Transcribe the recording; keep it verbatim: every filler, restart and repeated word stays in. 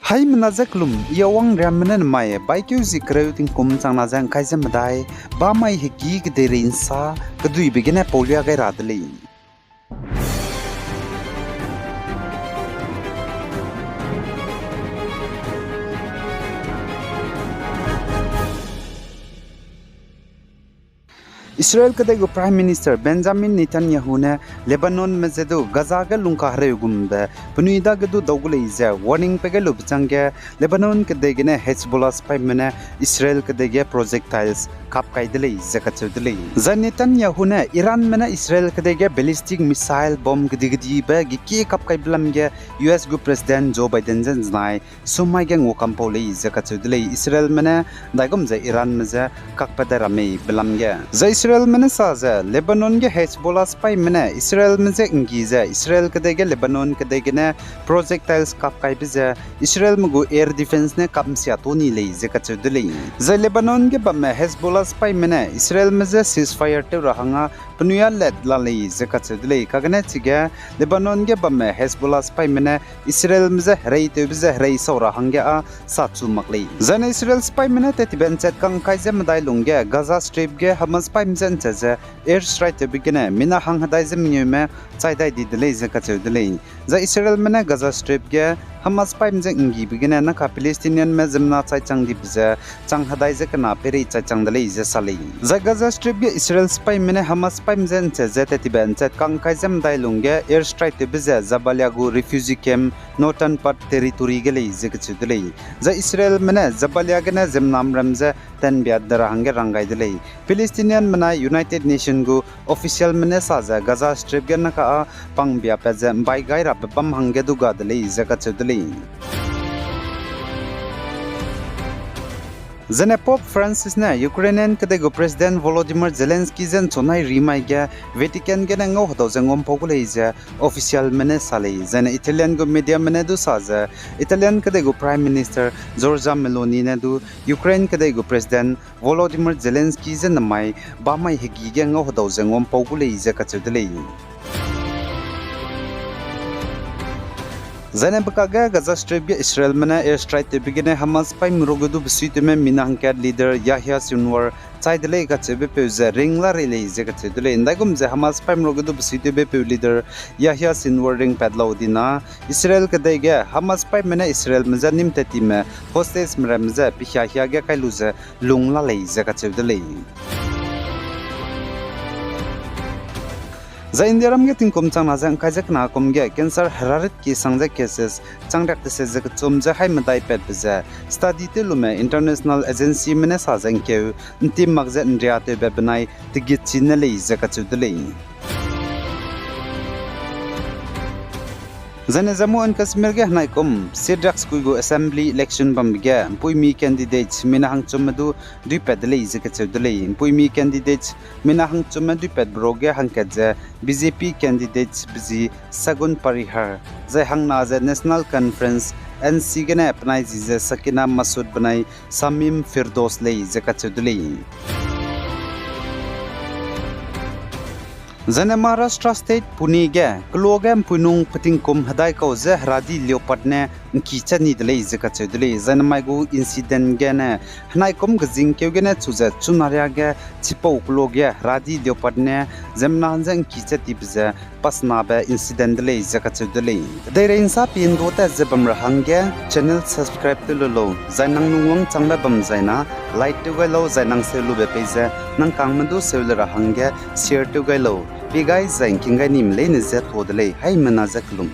Haimena ze kelum, I Awang Riamme ne nemai baikeu zi kereu tingkum changna ze ngkai ze medai, bamai hegî kedeirei nsa, keduibe gene paulia gai ra de lei. Israel kedei gu Prime Minister Benjamin Netanyahu ne Lebanonme je du Gaza ge lungka hereu gumbe penui dage du dau gu lei ze warning pe gai lube changge, Lebanon kedei gene Hezbollah sipaime ne Israel kedei ge projectiles kap kai de lei ze kacheu de lei. Zai Netanyahu ne Iranme ne Israel kedei ge ballistic missile bomb kedi-kedibe gekie kap kaibe lam ge U S gu President Joe Biden je nzenai sumai ge nguakampau lei ze kacheu de lei. Israelme ne ndaigum ze Iranme je kakpat dai ra mei be lam ge. Zai Israelme ne sa ze Lebanon ge Hezbollah sipaime ne Israelme je nggi ze Israel kedei ge Lebanon kedei gene projectiles kap kaibe ze Israelme gu air defence ne kap nsia tu ni lei ze kacheu de lei. Zai Lebanon ge bamme Hezbollah sipaime ne Israelme je ceasefire tew ra hangge penui â let la lei ze kacheu de lei. Kagene chige Lebanon ge bamme Hezbollah sipaime ne Israelme je hereitewbe ze herei sau ra hangge â sachu mak lei. Zaine Israel sipaime ne tettibe nchat kangkai ze medai lungge Gaza Strip ge Hamas sipaime je nchat ze airstrike tewbe gene mina hang hedai ze mengeume chai dai di de lei ze kacheu de lei. Zai Israelme ne Gaza Strip ge Hamas sipaime je nggibe gene naka Palestinianme ziemmena chai chang dibe ze chang hedai ze kena peirei chai chang de lei ze sa lei. Zai Gaza Strip ge Israel sipaime ne Hamas sipaime je nchat ze tettibe nchat kangkai ze medai lungge airstrike tewbe ze Jabalia gu refugee camp Northern Part Territory ge lei ze kacheu de lei. Zai Israelme ne Jabalia gene ziemmenam ram ze tanbia de ra hangge rang gai de lei. Palestinianme nai United Nation gu officialme ne sa ze Gaza Strip ge naka â pangbiapat ze mbai gai rabe bam hangge du ga de lei ze kacheu de lei. Zaine Pope Francis ne Ukrainian kedei gu President Volodymyr Zelensky je nchunai rimai ge Vatican gene ngau hedau ze nguampau gu lei ze officialme ne sa lei. Zaine Italian gu mediame ne du sa ze Italian kedei gu Prime Minister Giorgia Meloni ne du Ukraine kedei gu President Volodymyr Zelensky je nemai bamai hegî ge ngau hedau ze nguampau gu lei ze kacheu de lei. Zaine bekage Gaza Strip ge Israelme ne airstrike tewbe gene Hamas paîme ruage du besuitewme mina hangkat leader Yahya Sinwar chai de lei kacheubepeu ze ring la rei lei ze kacheu de lei. Ndaigum ze Hamas paîme ruage du besuitewbepeu leader Yahya Sinwar ringpat lau dina, Israel kedei ge Hamas paîme ne Israelme je nîm tattime hostageme ramme je pehia hia ge kai lu ze lung la lei ze kacheu de lei. Zai Indiaram ge tingkum changna ze ngkai ze kena kum ge cancer herarit ki sang ze cases chang riak tese ze kechum ze haî medai patbe ze study tew lume international agencyme ne sa ze ngkeu ntim mak ze nria tewbe benai tegitchi ne lei ze kacheu de lei. Zaine Jammu and Kashmir ge henaikum sit riaksekui gu assembly election bambe ge mpuimi candidates mina hangchumme du duipat de lei ze kacheu de lei. Mpuimi candidates mina hangchumme duipatbe ruage hangkat ze B J P candidates bezi Sagun Parihar, zai hangna ze National Conference, N C gene penai zi ze Sakina Masood benai Shamim Firdos lei ze kacheu de lei. Zaine Maharashtra State Pune ge keloa ge mpuinung petingkum hedai kau ze heradi leopard ne ngki chat ni de lei ze kacheu de lei. Zaine mai gu incident gene henaikum kezingkeu gene chu ze chuna riage chipau keloa ge heradi leopard ne ziemmena ze ngki chat tibe ze pasenabe incident de lei ze kacheu de lei. Kedeirei nsa pi ndu tat ze bam ra hangge channel subscribe tew lu lau, zai nang lungwang changbe bam zaina like tew gai lau, zai nang seu lube pei ze nang kangme du seu le ra hangge share tew gai lau. Pi gai zai ngking gai nime leine ze tuâ de lei, haimena ze kelum.